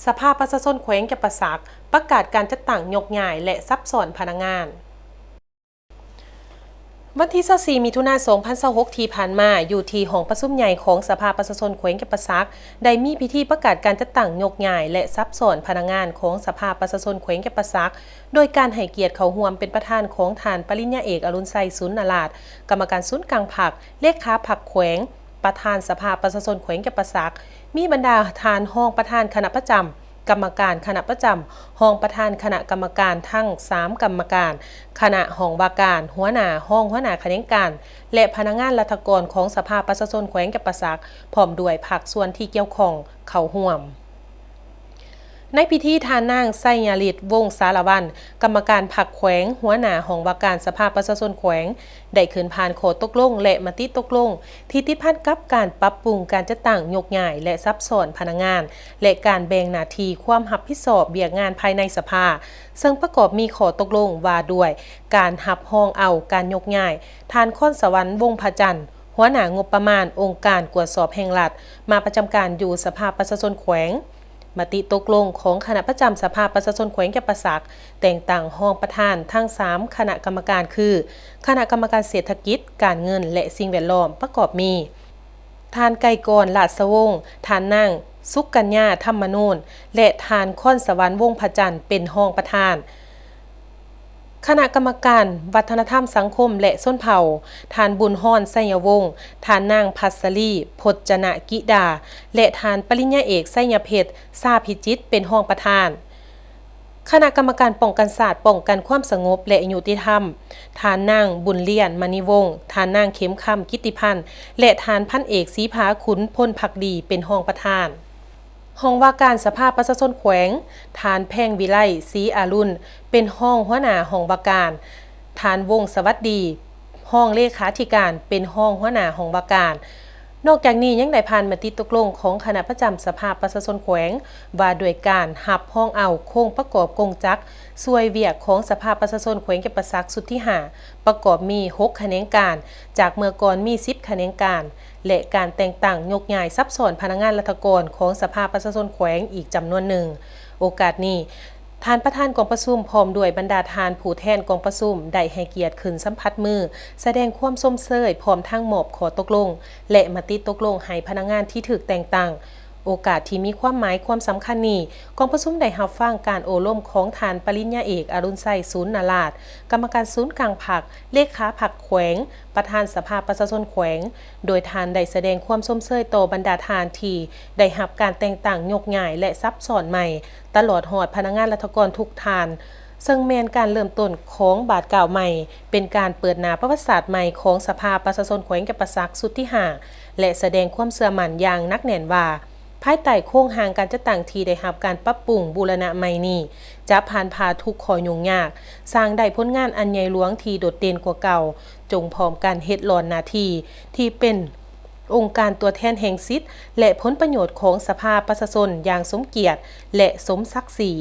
ສະພາປະຊາຊົນແຂວງຈຳປາສັກ ປະກາດການຈັດຕັ້ງໂຍກຍ້າຍ ແລະ ສັບຊ້ອນພະນັກງານ. ວັນທີຊາວສີ່ ມິຖຸນາ ສອງພັນຊາວຫົກ ທີ່ຜ່ານມາ, ຢູ່ທີ່ຫ້ອງປະຊຸມໃຫຍ່ຂອງສະພາປະຊາຊົນແຂວງຈຳປາສັກ ໄດ້ມີພິທີປະກາດການຈັດຕັ້ງໂຍກຍ້າຍ ແລະ ສັບຊ້ອນພະນັກງານຂອງສະພາປະຊາຊົນແຂວງຈຳປາສັກ ໂດຍການໃຫ້ກຽດເຂົ້າຮ່ວມເປັນປະທານຂອງທ່ານ ປະລິນຍາເອກ ອະລຸນໄຊ ສູນນະລາດ, ກຳມະການສູນກາງພັກ, ເລຂາພັກແຂວງ, ປະທານສະພາປະຊາຊົນແຂວງຈຳປາສັກ, ມີບັນດາທ່ານຮອງປະທານຄະນະປະຈຳ, ກຳມະການຄະນະປະຈຳ, ຮອງປະທານຄະນະກຳມະການທັງສາມກຳມະການ, ຄະນະຫ້ອງວ່າການ, ຫົວໜ້າ, ຮອງຫົວໜ້າຂະແໜງການ ແລະ ພະນັກງານລັດຖະກອນຂອງສະພາປະຊາຊົນແຂວງຈຳປາສັກ ພ້ອມດ້ວຍພາກສ່ວນທີ່ກ່ຽວຂ້ອງເຂົ້າຮ່ວມ. ໃນພິທີ, ທ່ານນາງ ໄຊຍະລິດ ວົງສາລະວັນ ກຳມະການພັກແຂວງ, ຫົວໜ້າຫ້ອງວ່າການສະພາປະຊາຊົນແຂວງ ໄດ້ຂຶ້ນຜ່ານຂໍ້ຕົກລົງ ແລະ ມະຕິຕົກລົງ ທີ່ຕິດພັນກັບການປັບປຸງການຈັດຕັ້ງໂຍກຍ້າຍ ແລະ ສັບຊ້ອນພະນັກງານ ແລະ ການແບ່ງໜ້າທີ່ຄວາມຮັບຜິດຊອບວຽກງານພາຍໃນສະພາ, ເຊິ່ງປະກອບມີຂໍ້ຕົກລົງວ່າດ້ວຍການຮັບຮອງເອົາການໂຍກຍ້າຍ ທ່ານ ຄອນສະຫວັນ ວົງພະຈັນ ຫົວໜ້າງົບປະມານອົງການກວດສອບແຫ່ງລັດ ມາປະຈຳການຢູ່ສະພາປະຊາຊົນແຂວງ, ມະຕິຕົກລົງຂອງຄະນະປະຈຳສະພາປະຊາຊົນແຂວງຈຳປາສັກ ແຕ່ງຕັ້ງຮອງປະທານທັງສາມຄະນະກຳມະການຄື ຄະນະກຳມະການເສດຖະກິດ, ການເງິນ ແລະ ສິ່ງແວດລ້ອມ ປະກອບມີ ທ່ານ ໄກກອນ ລາດສະວົງ, ທ່ານນາງ ສຸກກັນຍາ ທຳມະນູນ ແລະ ທ່ານ ຄອນສະຫວັນ ວົງພະຈັນ ເປັນຮອງປະທານ. ຄະນະກຳມະການວັດທະນະທຳສັງຄົມ ແລະ ຊົນເຜົ່າ, ທ່ານ ບຸນຮອນ ໄຊຍະວົງ, ທ່ານນາງ ພັດສະລີ ພົດຈະນະກິດາ ແລະ ທ່ານ ປະລິນຍາເອກ ໄຊຍະເພັດ ຊາພິຈິດ ເປັນຮອງປະທານ. ຄະນະກຳມະການປ້ອງກັນຊາດ, ປ້ອງກັນຄວາມສະຫງົບ ແລະ ຍຸຕິທຳ, ທ່ານນາງ ບຸນລຽນ ມະນີວົງ, ທ່ານນາງ ເຂັມຄຳ ກິດຕິພັນ ແລະ ທ່ານພັນເອກ ສີຜາຂຸນ ພົນພັກດີ ເປັນຮອງປະທານ. ຫ້ອງວ່າການສະພາປະຊາຊົນແຂວງ, ທ່ານ ແພງວິໄລ ສີອາລຸນ ເປັນຮອງຫົວໜ້າຫ້ອງວ່າການ, ທ່ານ ວົງສະຫວັດດີ ຮອງເລຂາທິການ ເປັນຮອງຫົວໜ້າຫ້ອງວ່າການ. ນອກຈາກນີ້ຍັງໄດ້ຜ່ານມະຕິຕົກລົງຂອງຄະນະປະຈຳສະພາປະຊາຊົນແຂວງ ວ່າດ້ວຍການຮັບຮອງເອົາໂຄງປະກອບກົງຈັກຊ່ວຍວຽກຂອງສະພາປະຊາຊົນແຂວງຈຳປາສັກຊຸດທີຫ້າ ປະກອບມີຫົກຂະແໜງການ, ຈາກເມື່ອກ່ອນມີສິບຂະແໜງການ ແລະ ການແຕ່ງຕັ້ງໂຍກຍ້າຍສັບຊ້ອນພະນັກງານລັດຖະກອນຂອງສະພາປະຊາຊົນແຂວງອີກຈຳນວນໜຶ່ງ. ໂອກາດນີ້, ທ່ານປະທານກອງປະຊຸມ ພ້ອມດ້ວຍບັນດາທ່ານຜູ້ແທນກອງປະຊຸມ ໄດ້ໃຫ້ກຽດຂຶ້ນສຳຜັດມື, ສະແດງຄວາມຊົມເຊີຍ ພ້ອມທັງມອບຂໍ້ຕົກລົງ ແລະ ມະຕິຕົກລົງໃຫ້ພະນັກງານທີ່ຖືກແຕ່ງຕັ້ງ. ໂອກາດທີ່ມີຄວາມໝາຍຄວາມສຳຄັນນີ້, ກອງປະຊຸມໄດ້ຮັບຟັງການໂອ້ລົມຂອງທ່ານປະລິນຍາເອກ ອະລຸນໄຊ ສູນນະລາດ, ກຳມະການສູນກາງພັກ, ເລຂາພັກແຂວງ, ປະທານສະພາປະຊາຊົນແຂວງ, ໂດຍທ່ານໄດ້ສະແດງຄວາມຊົມເຊີຍຕໍ່ບັນດາທ່ານທີ່ໄດ້ຮັບການແຕ່ງຕັ້ງໂຍກຍ້າຍ ແລະ ສັບຊ້ອນໃໝ່, ຕະຫຼອດຮອດພະນັກງານລັດຖະກອນທຸກທ່ານ, ເຊິ່ງແມ່ນການເລີ່ມຕົ້ນຂອງບາດກ້າວໃໝ່, ເປັນການເປີດໜ້າປະຫວັດສາດໃໝ່ຂອງສະພາປະຊາຊົນແຂວງຈຳປາສັກຊຸດທີຫ້າ ແລະ ສະແດງຄວາມເຊື່ອໝັ້ນຢ່າງໜັກແໜ້ນວ່າ, ພາຍໃຕ້ໂຄງຮ່າງການຈັດຕັ້ງທີ່ໄດ້ຮັບການປັບປຸງບູລະນະໃໝ່ນີ້ ຈະຜ່ານຜ່າທຸກຂໍ້ຫຍຸ້ງຍາກ, ສ້າງໄດ້ຜົນງານອັນໃຫຍ່ຫຼວງທີ່ໂດດເດັ່ນກວ່າເກົ່າ, ຈົ່ງພ້ອມກັນເຮັດຫຼອນໜ້າທີ່ທີ່ເປັນອົງການຕົວແທນແຫ່ງສິດ ແລະ ຜົນປະໂຫຍດຂອງສະພາປະຊາຊົນຢ່າງສົມກຽດ ແລະ ສົມສັກສີ.